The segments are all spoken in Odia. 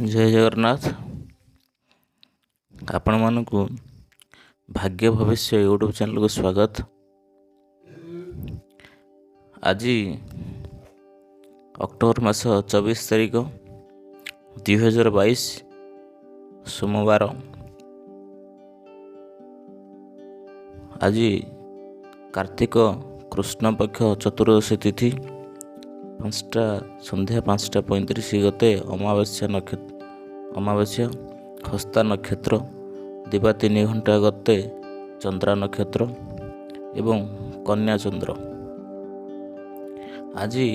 ଜୟ ଜଗନ୍ନାଥ। ଆପଣମାନଙ୍କୁ ଭାଗ୍ୟ ଭବିଷ୍ୟ ୟୁଟ୍ୟୁବ୍ ଚ୍ୟାନେଲକୁ ସ୍ୱାଗତ। ଆଜି ଅକ୍ଟୋବର ମାସ 24 ତାରିଖ, 2022, ସୋମବାର। ଆଜି କାର୍ତ୍ତିକ କୃଷ୍ଣପକ୍ଷ ଚତୁର୍ଦଶୀ ତିଥି, 5ଟା ସନ୍ଧ୍ୟା 5ଟା 35 ଗତେ ଅମାବାସ୍ୟା ନକ୍ଷତ୍ର, ଅମାବାସ୍ୟା ହସ୍ତା ନକ୍ଷତ୍ର, ଦିବା 3 ଘଣ୍ଟା ଗତେ ଚନ୍ଦ୍ରା ନକ୍ଷତ୍ର ଏବଂ କନ୍ୟା ଚନ୍ଦ୍ର। ଆଜି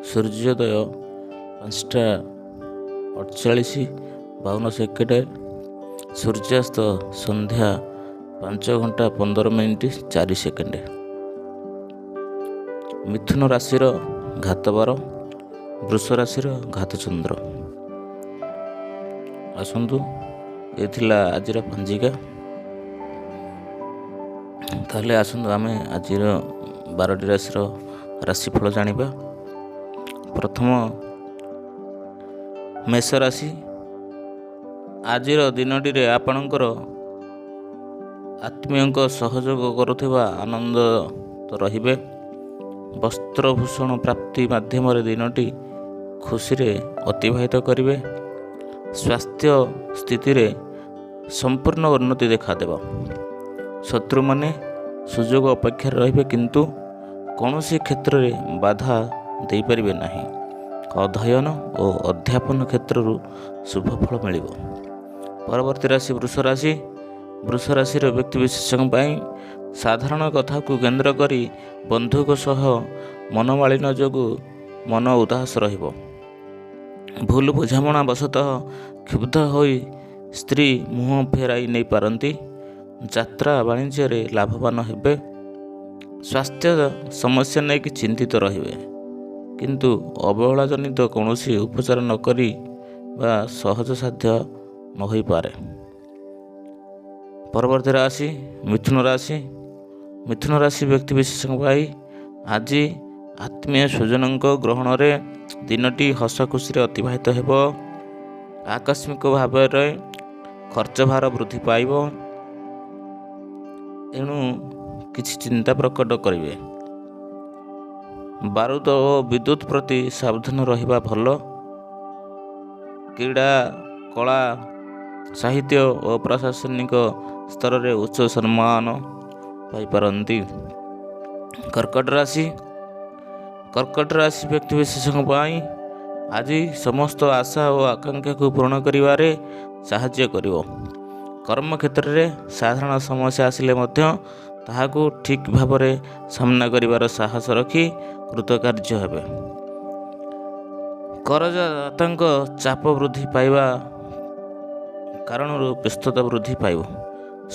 ସୂର୍ଯ୍ୟୋଦୟ 5ଟା 48 52 ସେକେଣ୍ଡ, ସୂର୍ଯ୍ୟାସ୍ତ ସନ୍ଧ୍ୟା 5 ଘଣ୍ଟା 15 ମିନିଟ୍ 4 ସେକେଣ୍ଡ। ମିଥୁନ ରାଶିର ଘାତବାର, ବୃଷ ରାଶିର ଘାତଚନ୍ଦ୍ର। ଆସନ୍ତୁ, ଏ ଥିଲା ଆଜିର ପଞ୍ଜିକା। ତାହେଲେ ଆସନ୍ତୁ, ଆମେ ଆଜିର 12ଟି ରାଶିର ରାଶିଫଳ ଜାଣିବା। ପ୍ରଥମ ମେଷ ରାଶି। ଆଜିର ଦିନଟିରେ ଆପଣଙ୍କର ଆତ୍ମୀୟଙ୍କ ସହଯୋଗ କରୁଥିବା ଆନନ୍ଦ ତ ରହିବେ। ବସ୍ତ୍ରଭୂଷଣ ପ୍ରାପ୍ତି ମାଧ୍ୟମରେ ଦିନଟି ଖୁସିରେ ଅତିବାହିତ କରିବେ। ସ୍ୱାସ୍ଥ୍ୟ ସ୍ଥିତିରେ ସମ୍ପୂର୍ଣ୍ଣ ଉନ୍ନତି ଦେଖାଦେବ। ଶତ୍ରୁମାନେ ସୁଯୋଗ ଅପେକ୍ଷାରେ ରହିବେ, କିନ୍ତୁ କୌଣସି କ୍ଷେତ୍ରରେ ବାଧା ଦେଇପାରିବେ ନାହିଁ। ଅଧ୍ୟୟନ ଓ ଅଧ୍ୟାପନ କ୍ଷେତ୍ରରୁ ଶୁଭ ଫଳ ମିଳିବ। ପରବର୍ତ୍ତୀ ରାଶି ବୃଷ ରାଶି। ବୃଷ ରାଶିର ବ୍ୟକ୍ତିବିଶେଷଙ୍କ ପାଇଁ ସାଧାରଣ କଥାକୁ କେନ୍ଦ୍ର କରି ବନ୍ଧୁଙ୍କ ସହ ମନୋମାଳିନ୍ୟ ଯୋଗୁଁ ମନ ଉଦାସ ରହିବ। ଭୁଲ ବୁଝାମଣା ବଶତଃ କ୍ଷୁବ୍ଧ ହୋଇ ସ୍ତ୍ରୀ ମୁହଁ ଫେରାଇ ନେଇପାରନ୍ତି। ଯାତ୍ରା ବାଣିଜ୍ୟରେ ଲାଭବାନ ହେବେ। ସ୍ୱାସ୍ଥ୍ୟ ସମସ୍ୟା ନେଇକି ଚିନ୍ତିତ ରହିବେ, କିନ୍ତୁ ଅବହେଳା ଜନିତ କୌଣସି ଉପଚାର ନ କରି ବା ସହଜସାଧ୍ୟ ନ ହୋଇପାରେ। ପରବର୍ତ୍ତୀ ରାଶି ମିଥୁନ ରାଶି। ମିଥୁନ ରାଶି ବ୍ୟକ୍ତିବିଶେଷଙ୍କ ପାଇଁ ଆଜି ଆତ୍ମୀୟ ସ୍ୱଜନଙ୍କ ଗ୍ରହଣରେ ଦିନଟି ହସ ଖୁସିରେ ଅତିବାହିତ ହେବ। ଆକସ୍ମିକ ଭାବରେ ଖର୍ଚ୍ଚ ଭାର ବୃଦ୍ଧି ପାଇବ, ଏଣୁ କିଛି ଚିନ୍ତା ପ୍ରକଟ କରିବେ। ବାରୁଦ ଓ ବିଦ୍ୟୁତ ପ୍ରତି ସାବଧାନ ରହିବା ଭଲ। କ୍ରୀଡ଼ା, କଳା, ସାହିତ୍ୟ ଓ ପ୍ରଶାସନିକ ସ୍ତରରେ ଉଚ୍ଚ ସମ୍ମାନ ପାଇପାରନ୍ତି। କର୍କଟ ରାଶି। କର୍କଟ ରାଶି ବ୍ୟକ୍ତିବିଶେଷଙ୍କ ପାଇଁ ଆଜି ସମସ୍ତ ଆଶା ଓ ଆକାଂକ୍ଷାକୁ ପୂରଣ କରିବାରେ ସାହାଯ୍ୟ କରିବ। କର୍ମକ୍ଷେତ୍ରରେ ସାଧାରଣ ସମସ୍ୟା ଆସିଲେ ମଧ୍ୟ ତାହାକୁ ଠିକ୍ ଭାବରେ ସାମ୍ନା କରିବାର ସାହସ ରଖି କୃତକାର୍ଯ୍ୟ ହେବେ। କରଜଦାତାଙ୍କ ଚାପ ବୃଦ୍ଧି ପାଇବା କାରଣରୁ ବ୍ୟସ୍ତତା ବୃଦ୍ଧି ପାଇବ।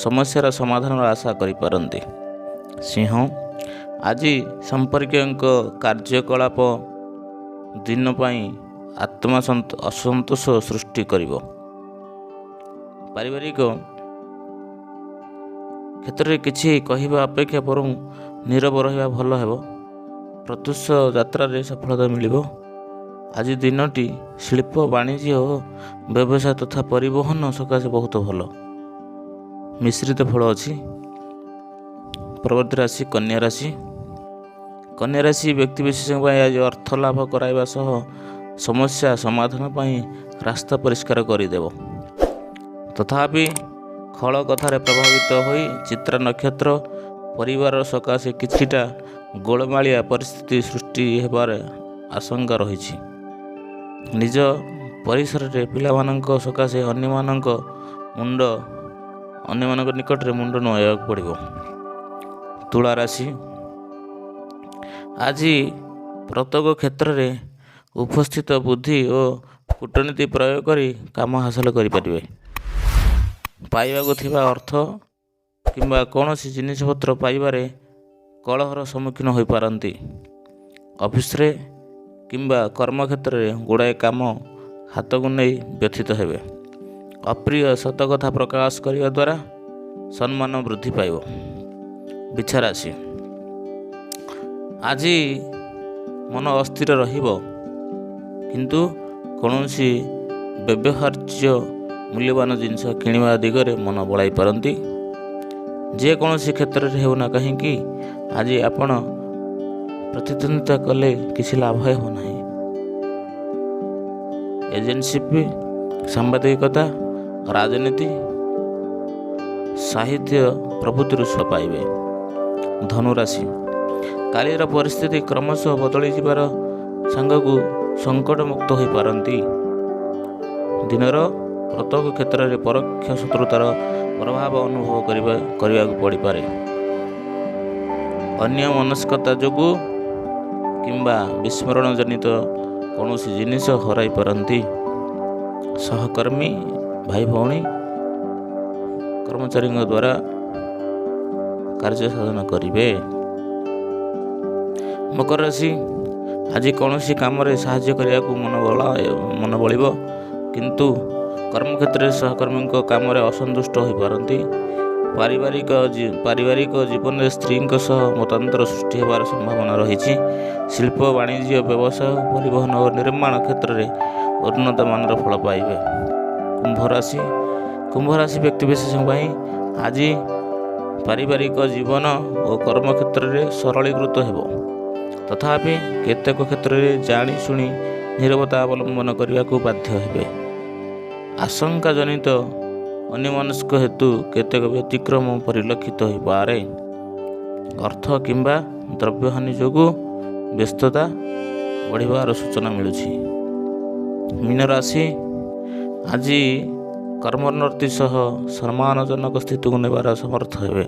ସମସ୍ୟାର ସମାଧାନର ଆଶା କରିପାରନ୍ତି। ସିଂହ। ଆଜି ସମ୍ପର୍କୀୟଙ୍କ କାର୍ଯ୍ୟକଳାପ ଦିନ ପାଇଁ ଆତ୍ମା ଅସନ୍ତୋଷ ସୃଷ୍ଟି କରିବ। ପାରିବାରିକ କ୍ଷେତ୍ରରେ କିଛି କହିବା ଅପେକ୍ଷା ବରଂ ନୀରବ ରହିବା ଭଲ ହେବ। ପ୍ରତ୍ୟୁଷ ଯାତ୍ରାରେ ସଫଳତା ମିଳିବ। ଆଜି ଦିନଟି ଶିଳ୍ପ, ବାଣିଜ୍ୟ ଓ ବ୍ୟବସାୟ ତଥା ପରିବହନ ସକାଶେ ବହୁତ ଭଲ। ମିଶ୍ରିତ ଫଳ ଅଛି। ପରବର୍ତ୍ତୀ ରାଶି କନ୍ୟା ରାଶି। କନ୍ୟା ରାଶି ବ୍ୟକ୍ତିବିଶେଷଙ୍କ ପାଇଁ ଆଜି ଅର୍ଥ ଲାଭ କରାଇବା ସହ ସମସ୍ୟା ସମାଧାନ ପାଇଁ ରାସ୍ତା ପରିଷ୍କାର କରିଦେବ। ତଥାପି ଖଳ କଥାରେ ପ୍ରଭାବିତ ହୋଇ ଚିତ୍ରା ନକ୍ଷତ୍ର ପରିବାର ସକାଶେ କିଛିଟା ଗୋଳମାଳିଆ ପରିସ୍ଥିତି ସୃଷ୍ଟି ହେବାର ଆଶଙ୍କା ରହିଛି। ନିଜ ପରିସରରେ ପିଲାମାନଙ୍କ ସକାଶେ ଅନ୍ୟମାନଙ୍କ ନିକଟରେ ମୁଣ୍ଡ ନୁଆଇବାକୁ ପଡ଼ିବ। ତୁଳା ରାଶି। ଆଜି ପ୍ରତ୍ୟେକ କ୍ଷେତ୍ରରେ ଉପସ୍ଥିତ ବୁଦ୍ଧି ଓ କୂଟନୀତି ପ୍ରୟୋଗ କରି କାମ ହାସଲ କରିପାରିବେ। ପାଇବାକୁ ଥିବା ଅର୍ଥ କିମ୍ବା କୌଣସି ଜିନିଷପତ୍ର ପାଇବାରେ କଳହର ସମ୍ମୁଖୀନ ହୋଇପାରନ୍ତି। ଅଫିସରେ କିମ୍ବା କର୍ମକ୍ଷେତ୍ରରେ ଗୁଡ଼ାଏ କାମ ହାତକୁ ନେଇ ବ୍ୟଥିତ ହେବେ। ଅପ୍ରିୟ ସତ କଥା ପ୍ରକାଶ କରିବା ଦ୍ୱାରା ସମ୍ମାନ ବୃଦ୍ଧି ପାଇବ। ବିଛା ରାଶି। ଆଜି ମନ ଅସ୍ଥିର ରହିବ, କିନ୍ତୁ କୌଣସି ବ୍ୟବହାର୍ଯ୍ୟ ମୂଲ୍ୟବାନ ଜିନିଷ କିଣିବା ଦିଗରେ ମନ ବଳାଇ ପାରନ୍ତି। ଯେକୌଣସି କ୍ଷେତ୍ରରେ ହେଉନା କାହିଁକି, ଆଜି ଆପଣ ପ୍ରତିଦ୍ୱନ୍ଦିତା କଲେ କିଛି ଲାଭ ହେବ ନାହିଁ। ଏଜେନ୍ସି, ସାମ୍ବାଦିକତା, ରାଜନୀତି, ସାହିତ୍ୟ ପ୍ରଭୃତିରୁ ପାଇବେ। ଧନୁରାଶି, କାଲିର ପରିସ୍ଥିତି କ୍ରମଶଃ ବଦଳିଯିବାର ସାଙ୍ଗକୁ ସଙ୍କଟମୁକ୍ତ ହୋଇପାରନ୍ତି। ଦିନର ପ୍ରତ୍ୟେକ କ୍ଷେତ୍ରରେ ପରୋକ୍ଷ ଶତ୍ରୁତାର ପ୍ରଭାବ ଅନୁଭବ କରିବାକୁ ପଡ଼ିପାରେ। ଅନ୍ୟମନସ୍କତା ଯୋଗୁଁ କିମ୍ବା ବିସ୍ମରଣ ଜନିତ କୌଣସି ଜିନିଷ ହରାଇ ପାରନ୍ତି। ସହକର୍ମୀ, ଭାଇ ଭଉଣୀ, କର୍ମଚାରୀଙ୍କ ଦ୍ୱାରା କାର୍ଯ୍ୟ ସାଧନ କରିବେ। ମକର ରାଶି, ଆଜି କୌଣସି କାମରେ ସାହାଯ୍ୟ କରିବାକୁ ମନ ବଳିବ, କିନ୍ତୁ କର୍ମକ୍ଷେତ୍ରରେ ସହକର୍ମୀଙ୍କ କାମରେ ଅସନ୍ତୁଷ୍ଟ ହୋଇପାରନ୍ତି। ପାରିବାରିକ ଜୀବନରେ ସ୍ତ୍ରୀଙ୍କ ସହ ମତାନ୍ତର ସୃଷ୍ଟି ହେବାର ସମ୍ଭାବନା ରହିଛି। ଶିଳ୍ପ, ବାଣିଜ୍ୟ, ବ୍ୟବସାୟ, ପରିବହନ ଓ ନିର୍ମାଣ କ୍ଷେତ୍ରରେ ଉନ୍ନତମାନର ଫଳ ପାଇବେ। କୁମ୍ଭ ରାଶି, କୁମ୍ଭ ରାଶି ବ୍ୟକ୍ତିବିଶେଷଙ୍କ ପାଇଁ ଆଜି ପାରିବାରିକ ଜୀବନ ଓ କର୍ମକ୍ଷେତ୍ରରେ ସରଳୀକୃତ ହେବ। ତଥାପି କେତେକ କ୍ଷେତ୍ରରେ ଜାଣିଶୁଣି ନୀରବତା ଅବଲମ୍ବନ କରିବାକୁ ବାଧ୍ୟ ହେବେ। ଆଶଙ୍କାଜନିତ ଅନ୍ୟମନସ୍କ ହେତୁ କେତେକ ବ୍ୟତିକ୍ରମ ପରିଲକ୍ଷିତ ହୋଇପାରେ। ଅର୍ଥ କିମ୍ବା ଦ୍ରବ୍ୟହାନି ଯୋଗୁଁ ବ୍ୟସ୍ତତା ବଢ଼ିବାର ସୂଚନା ମିଳୁଛି। ମୀନ ରାଶି, ଆଜି କର୍ମୋନ୍ନତି ସହ ସମ୍ମାନଜନକ ସ୍ଥିତିକୁ ନେବାର ସମର୍ଥ ହେବେ।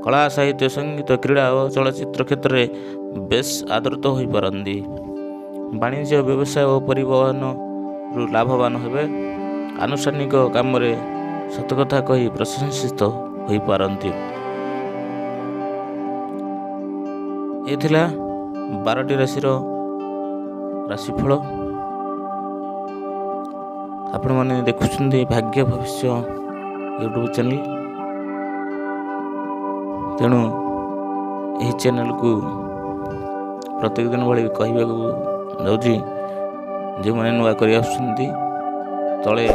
କଳା, ସାହିତ୍ୟ, ସଙ୍ଗୀତ, କ୍ରୀଡ଼ା ଓ ଚଳଚ୍ଚିତ୍ର କ୍ଷେତ୍ରରେ ବେଶ୍ ଆଦୃତ ହୋଇପାରନ୍ତି। ବାଣିଜ୍ୟ, ବ୍ୟବସାୟ ଓ ପରିବହନରୁ ଲାଭବାନ ହେବେ। ଆନୁଷ୍ଠାନିକ କାମରେ ସତକଥା କହି ପ୍ରଶଂସିତ ହୋଇପାରନ୍ତି। ଏ ଥିଲା 12ଟି ରାଶିର ରାଶିଫଳ। ଆପଣମାନେ ଦେଖୁଛନ୍ତି ଭାଗ୍ୟ ଭବିଷ୍ୟ ୟୁଟ୍ୟୁବ୍ ଚ୍ୟାନେଲ୍। ତେଣୁ ଏହି ଚ୍ୟାନେଲ୍କୁ ପ୍ରତ୍ୟେକ ଦିନ ଭଳି କହିବାକୁ ଯାଉଛି, ଯେଉଁମାନେ ନୂଆ କରି ଆସୁଛନ୍ତି, ତଳେ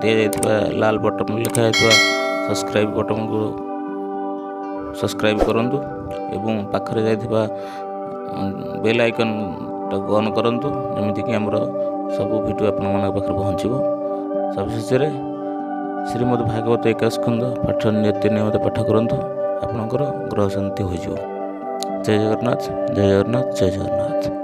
ଦିଆଯାଇଥିବା ଲାଲ ବଟନ୍ ଲେଖା ଯାଇଥିବା ସବସ୍କ୍ରାଇବ୍ ବଟନ୍କୁ ସବସ୍କ୍ରାଇବ୍ କରନ୍ତୁ ଏବଂ ପାଖରେ ଯାଇଥିବା ବେଲ୍ ଆଇକନ୍ଟାକୁ ଅନ୍ କରନ୍ତୁ, ଯେମିତିକି ଆମର ସବୁ ଭିଡ଼ିଓ ଆପଣମାନଙ୍କ ପାଖରେ ପହଞ୍ଚିବ। ସବିଶେଷରେ ଶ୍ରୀମଦ୍ ଭାଗବତ ଏକାସ୍କନ୍ଦ ପାଠ ନିତ୍ୟ ନିୟମିତ ପାଠ କରନ୍ତୁ, ଆପଣଙ୍କର ଗ୍ରହ ଶାନ୍ତି ହୋଇଯିବ। ଜୟ ଜଗନ୍ନାଥ, ଜୟ ଜଗନ୍ନାଥ, ଜୟ ଜଗନ୍ନାଥ।